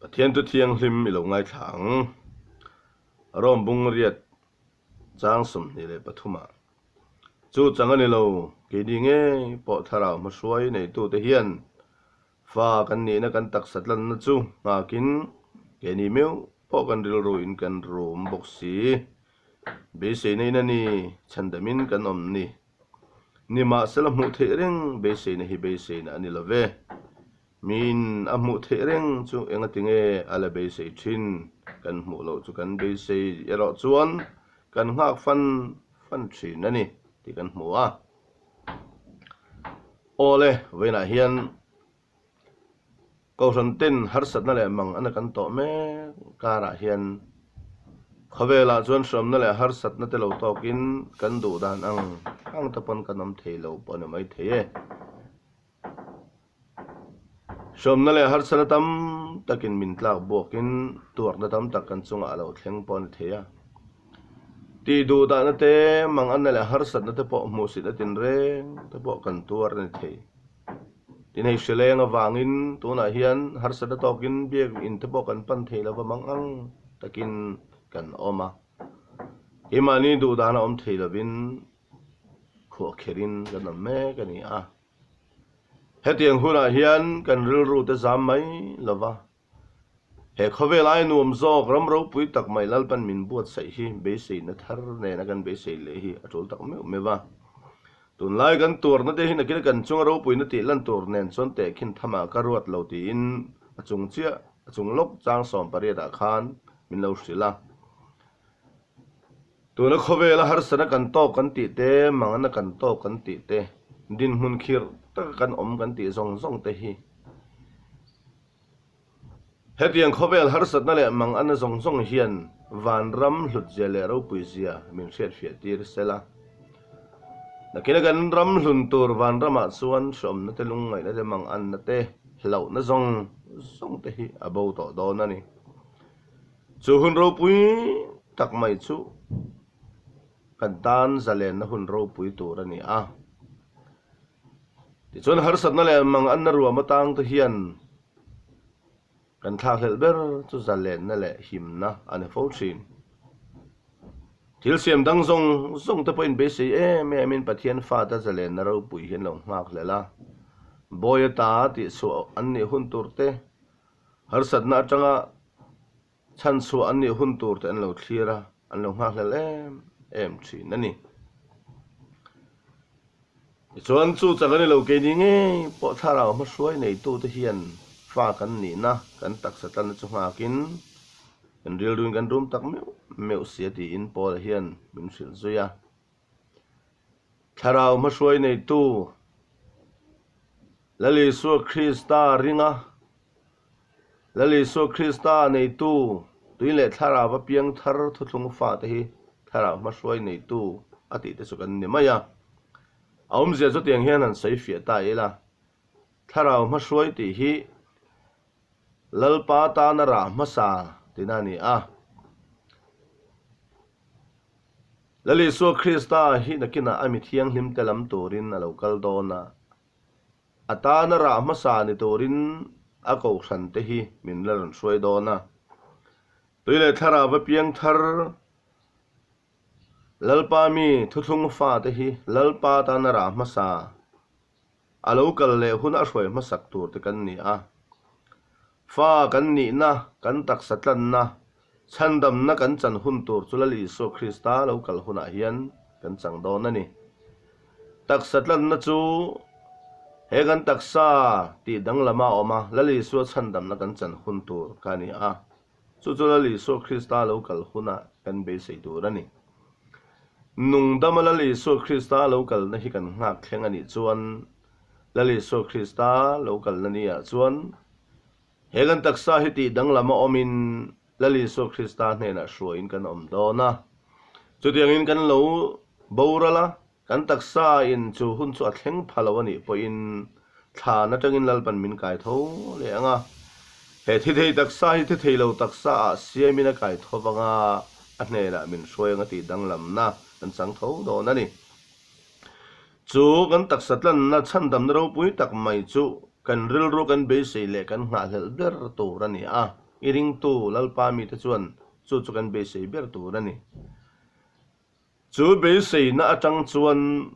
Pathian thu thianghlim i lo ngaithla ang. Rome bungriat chang 23 ah chu chang a ni lo, keini ngei pawh thlarau hmahruai neitute hian fa kan nihna kan taksa tlanna chu nghakin keini meuh pawh kan rilru in kan rum bawk si. Beiseina in a ni, chhandamin kan awm ni. Nimahsela hmuh theih reng beiseina hi beiseina a ni lo ve. Miin a hmuh theih reng chu engati nge a la beisei thin? Kan hmuh loh chu kan beisei erawh chuan kan nghak fan fan thin a ni tih kan hmu a. Awle, vawiinah hian Kohhran ten harsatna leh mang ana kan tawh mek karah hian khawvelah chuan hrawmna leh harsatna te lo tawkin kan duh dan ang ang te pawn kan awm thei lo pawh a ni maithei e. Hrawmna leh harsatna tam takin min tlak buakin tuarna tam tak kan chungah a lo thleng pawh a ni thei a. Tih duhdahna te, manganna leh harsatna te pawh hmuhsitna tinreng te pawh kan tuar a ni thei. Tin hei hrileng avangin tunah hian harsatna tawkin biak in te pawh kan pan thei lova mangang takin kan awm a. Keimahni duhdahna awm thei lovin khuahkherhin kan awm mek a ni a. Hetiang hunah hian kan rilru te zam mai lo va, he khawvel ai nuam zawk ram ropui tak mai Lalpan min buatsaih hi beiseina thar nena kan beisei leh hi a tul tak meuh meuh va. Tunlai kan tuarna te hi nakina kan chunga ropuina tih lan tur nen chuan tehkhin thamah ka ruat lo tiin a chung chiah a chung lawk chang 18 ah khan min lo hrilh a. Tuna khawvela harsatna kan tawk kan tih te, mangana kan tawk kan tih te, dinhmun khirh taka kan awm kan tih zawng zawng te hi hetiang khawvel harsatna leh mangana zawng zawng hian vanram hlutzia leh ropuizia min hriatfiah tir sela. Nakina kan ram hlun tur vanramah chuan hreawmna te, lungngaihna te, manganna te, hlauhna zawng zawng te hi a bo tawh dawn a ni. Chu hun ropui tak mai chu kan tan zalenna hun ropui tur a ni a. Tichuan harsatna leh manganna ruam atang te hian kan thlakhlelh ber chu zalenna leh himna a ni fo thin. Thil siam dang zawng zawng te pawhin beisei em em in Pathian fate zalenna ropui hi an lo nghakhlelh a. Bawi ata tihchhuah an nih hun tur te Harsatna atanga chhanchhuah an nih hun tur te an lo thlir a, an lo nghakhlel em em thin a ni. Tichuan chu chak a ni lo keini ngei pawh thlarau hmahruai neitute hian fa kan nihna kan taksa tlanna chu nghakin kan rilruin kan rum tak meuh meuh si a tiin Paula hian min hrilh zui a. Thlarau hmahruai neitu Lal Isua Krista ringa Lal Isua Krista neitu tui leh thlarau a piang thar thuthlung fate hi thlarau hmahruai neitu a tih te chu kan ni mai a. A awmzia chutiang hian han sawi fiah ta ila, thlarau hmahruai tih hi Lalpa tana rah hmasa tina a ni a. Lal Isua Krista hi nakinah a mi thianghlim te lam turin a lo kal dawn a, a tana rah hmasa ni turin a kohhran te hi min la rawn hruai dawn a. Tui leh thlarau va piang thar Lalpa mi thuthlung fate hi Lalpa tana rah hmasa A lo kal leh hun a hruai hmasak tur te kan ni a. Fa kan nihna, kan taksa tlanna, chhandamna kan chan hun tur chu Lal Isua Krista lo kal hunah hian kan chang dawn a ni. Taksa tlanna chu he kan taksa tih danglama a awm a, Lal Isua chhandamna kan chan hun tur kha a ni a. Chu chu Lal Isua Krista lo kal hunah kan beisei tur a ni. Nungdama Lal Isua Krista lo kalna hi kan nghak thleng a nih chuan Lal Isua Krista lo kalna ni ah chuan he kan taksa hi tih danglam a awmin Lal Isua Krista hnenah hruaiin kan awm dawn a. Chutiangin kan lo boral a, Kan taksa in chu hun chu a thleng pha lo a nih pawhin thlan atangin Lalpan min kai tho leh ang a. He thi thei taksa hi thi thei lo taksa ah siamin a kai tho vang a, a hnenah min hruai ang a tih danglamna kan chang tho dawn a ni. Chu kan taksa tlanna chhandamna ropui tak mai chu kan rilru kan beisei leh kan nghahhlelh ber tur a ni a. I ringtu Lalpa mite chuan chu chu kan beisei ber tur a ni. Chu beiseina atang chuan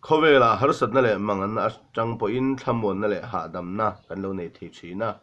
Khawvelah harsatna leh manganna atang pawhin thlamuanna leh hahdamna kan lo nei thei thin a.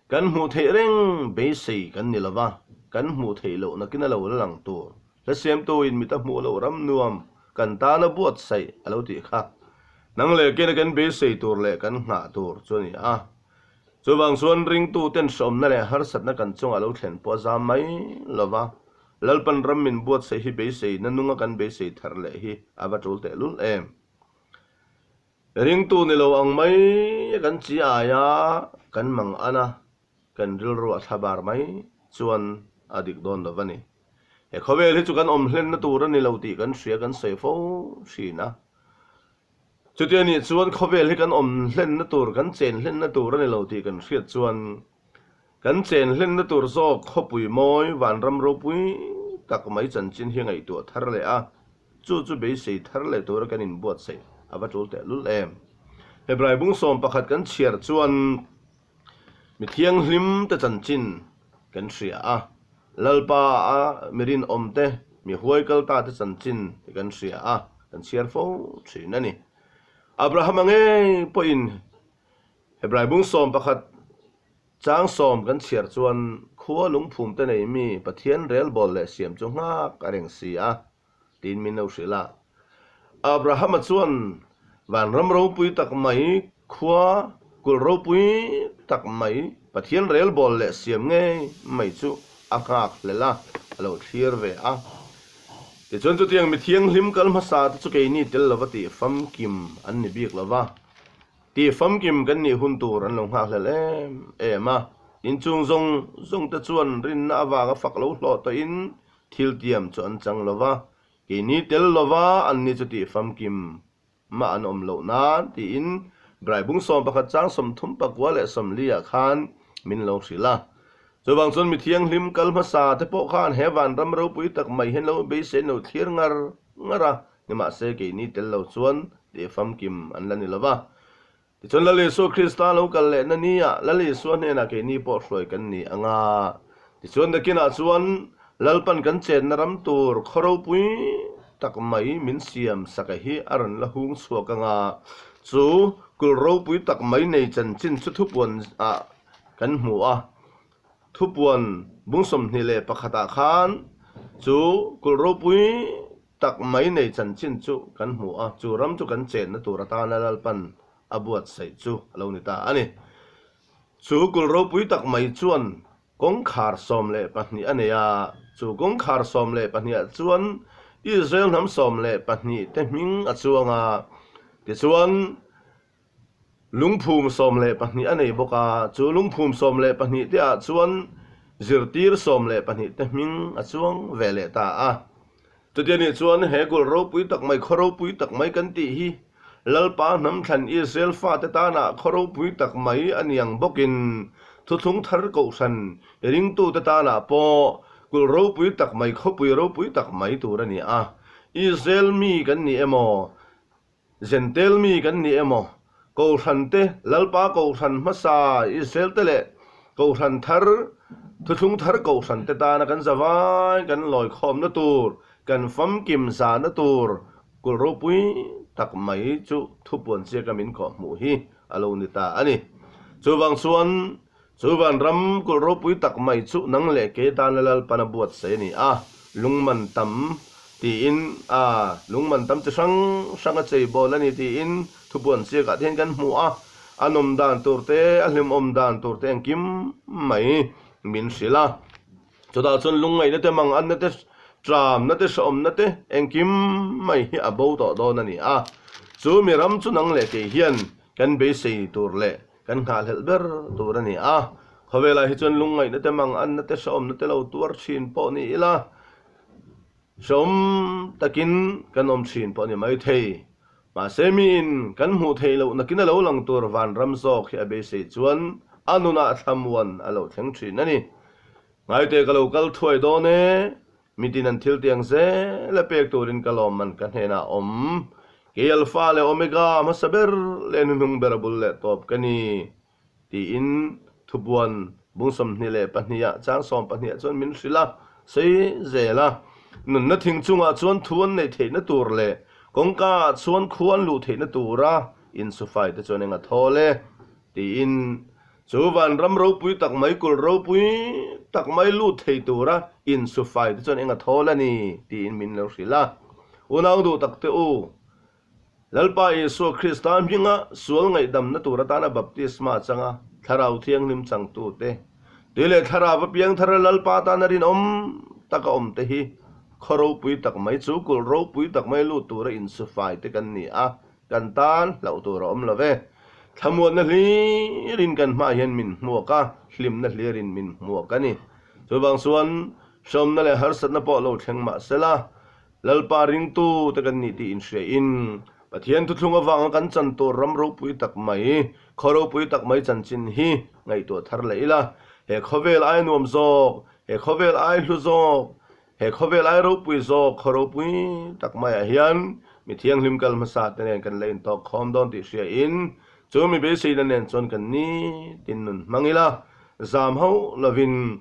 Kan hmuh theih reng beisei kan ni lova, kan hmuh theih loh nakin a lo la lang tur. Hlasiamtuin mit a hmuh loh ram nuam kan tana buatsaih a lo tih kha. Nang leh kena kan beisei tur leh kan nghah tur chu a ni a. Chuvang chuan ringtuten hrehawmna leh harsatna kan chungah lo thlen pawh a zam mai lova, Lalpan ram min buatsaih hi beiseina nunga kan beisei thar leh hi a va tul tehlul em. Ringtu ni lo ang mai a kan chi aia kan mang an a, kan rilru a thla bar mai chuan a dik dawn lo va ni. He khawvel hi chu kan awm hlenna tur a ni lo tih kan hria kan sawi fo thin a. Chutia nih chuan khawvel hi kan awm hlenna tur, kan chen hlenna tur a ni lo tih kan hriat chuan Kan chen hlenna tur zawk khawpui mawi vanram ropui tak mai chanchin hi ngaihtuah thar leh a, chu chu beisei thar leh tura kan inbuatsaih a va tul tehlul em. Hebrai bungsawm pakhat kan chhiar chuan mi thianghlim te chanchin kan hria a, Lalpa a mi rinawm te, mi huai kal ta te chanchin te kan hria a, kan chhiar fo thin a ni. Abrahama ngei pawhin Hebrai bungsawm pakhat Chang sawm kan chhiar chuan khua lungphum te nei mi Pathian relbawl leh siam chu nghak a reng si a, tiin min lo hrilh a. Abrahama chuan vanram ropui tak mai, khua kulh ropui tak mai Pathian relbawl leh siam ngei mai chu a nghak hlel a, a lo thlir ve a. Tichuan chutiang mi thianghlim kal hmasa te chu keini tel lova tih famkim an ni bik lova. Tih famkim kan nih hun tur an lo nghakhlel em em a, inchung zawng zawng te chuan rinna avanga fak lo hlawh tawhin thil tiam chu an chang lo va, keini tel lova anni chu tih famkim mah an awm loh nan tiin Braibung 11 chang 30 pakua leh 40 ah khan min lo hrilh a. Chuvang chuan mi thianghlim kal hmasa te pawh khan he vanram ropui tak mai hian lo beisei an lo thlir ngar ngar a, Nimahse, keini tel lo chuan tih famkim an la ni lo va. Tichuan, Lal Isua Krista lo kal lehna nia Lal Isua hnenah keini pawh hruai kan ni ang a. Tichuan, nakinah chuan Lalpan kan chenna ram tur khaw ropui tak mai min siam saka hi a rawn la hung chhuak ang a. Chu kulh ropui tak mai nei chanchin chu thupuan ah kan hmu a. Thupuan bung 21 ah khan chu kulh ropui tak mai nei chanchin chu kan hmu a, chu ram chu kan chenna tur atana Lalpan a buatsaih chu a lo ni ta a ni. Chu kulh ropui tak mai chuan kawngkhar 12 a nei a, chu kawngkhar 12 ah chuan Israel hnam 12 te hming a chuang a, tichuan, Lungphum 12 a nei bawk a, chu lungphum 12 te ah chuan zirtir 12 te hming a chuang ve leh ta a. Chutia nih chuan he kulh ropui tak mai, khaw ropui tak mai kan tih hi Lalpa hnamthlan Israel fate tana khaw ropui tak mai a ni ang bawkin thuthlung thar kohhran ringtute tanah pawh kulh ropui tak mai, khawpui ropui tak mai tur a ni a. Israel mi kan ni emaw? Zentel mi kan ni emaw? Kohhran te, Lalpa Kohhran hmasa Israel te leh Kohhran thar, Thuthlung thar Kohhran te tana kan zavai kan lawikhawmna tur, kan famkim zahna tur kulh ropui tak mai chu thupuan chiaka min kawhhmuh hi a lo ni ta a ni. Chuvang chuan Chu vanram kulh ropui tak mai chu nang leh kei tana Lalpan a buatsaih a ni a, lungman tam tiin a lungman tam chi hrang hrang a chei bawl a ni tiin thupuan chiakah te hian kan hmu a, a nawm dan tur te, a hlimawm dan tur te engkim mai min hrilh a. Chutah chuan lungngaihna te, manganna te, tramna te, hrehawmna te engkim mai hi a bo tawh dawn a ni a, chu mi ram chu nang leh kei hian kan beisei tur leh Kan nghahhlelh ber tur a ni a, khawvelah hi chuan lungngaihna te, manganna te, hrehawmna te lo tuar thin pawh ni ila, hrehawm takin kan awm thin pawh a ni maithei. Mahse miin kan hmuh theih loh nakin a lo lang tur vanram zawk hi a beisei chuan a nunah thlamuan a lo thleng thin a ni. Ngaite ka lo kal thuai dawn e, Mitin an thil tiang zel a pek turin ka lawmman ka hnenah a awm. Kei Alpha leh Omega hmasa ber leh hnuhnung ber a bul leh tawp ka ni, tiin thupuan. Bung 22 ah chang 12 ah chuan min hrilh a, sei zel a. Nunna thing chungah chuan thu an neih theihna tur leh kawngka ah chuan khu an luh theihna tura insufai te chuan eng a thawl e tiin chu vanram ropui tak mai kulh ropui tak mai lut thei tura insufai te chuan eng a thawl a ni tiin min lo hrilh a. Unau duh tak te u, Lalpa Isua Krista hminga sual ngaihdamna tur atana baptisma changa Thlarau Thianghlim changtute, tui leh Thlarau a piangthar Lalpa atana rinawm taka awmte hi khaw ropui tak mai chu kulh ropui tak mai lut tura insufai te kan ni a, kan tan hlauh tur a awm lo ve. Thlamuanna hlirin kan hmaah hian min hmuak a, hlimna hlirin min hmuak a ni. Chuvang chuan hrehawmna leh harsatna pawh lo thleng mah sela, Lalpa ringtu te kan nih tih inhriain Pathian thuthlung avanga kan chan tur ram ropui tak mai, khaw ropui tak mai chanchin hi ngaihtuah thar leh ila. He khawvel ai nuam zawk, he khawvel ai hlu zawk, he khawvel ai ropui zawk khaw ropui tak maiah hian mi thianghlim kal hmasa te nen kan la intawk khawm dawn tih hriain chu mi beiseina nen chuan kan nitin nun hmang ila, zam hauh lovin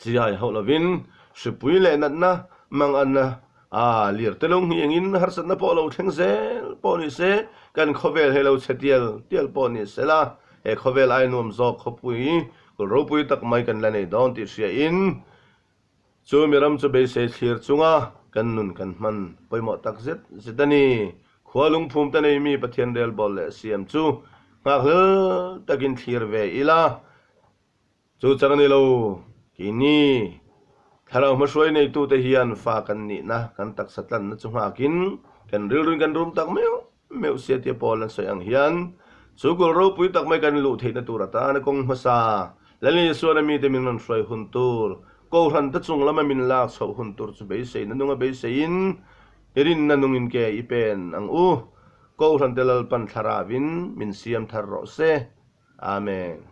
Chiai hauh lovin hripui leh natna manganna a lir te lo nghengin harsatna pawh lo thleng zel pawh ni se, kan khawvel he lo chhe tial tial pawh ni se la, he khawvel ai nuam zawk khawpui kul ropui tak mai kan la nei dawn tih hriain chu mi ram chu beisei thlir chunga kan nun kan hman pawimawh tak zet zet a ni. Khua lungphum te nei mi Pathian relbawl leh siam chu nghakhlel takin thlir ve ila. Chu chang a ni lo, keini Thlarau hmahruai neitute hian fa kan nihna, kan taksa tlanna chu nghakin kan rilruin kan rum tak meuh meuh sia tia Paul an sawi ang hian chu kul ropui tak mai kan luh theihna tur atana kawng hmasa Lal Isuan a mite min rawn hruai hun tur, Kohhran te chung lama min lak chhoh hun tur chu beiseina nunga beiseiin i rinna nungin ke i pen ang u. Kohhran te Lalpan Thlarauvin min siam thar rawh se. Amen.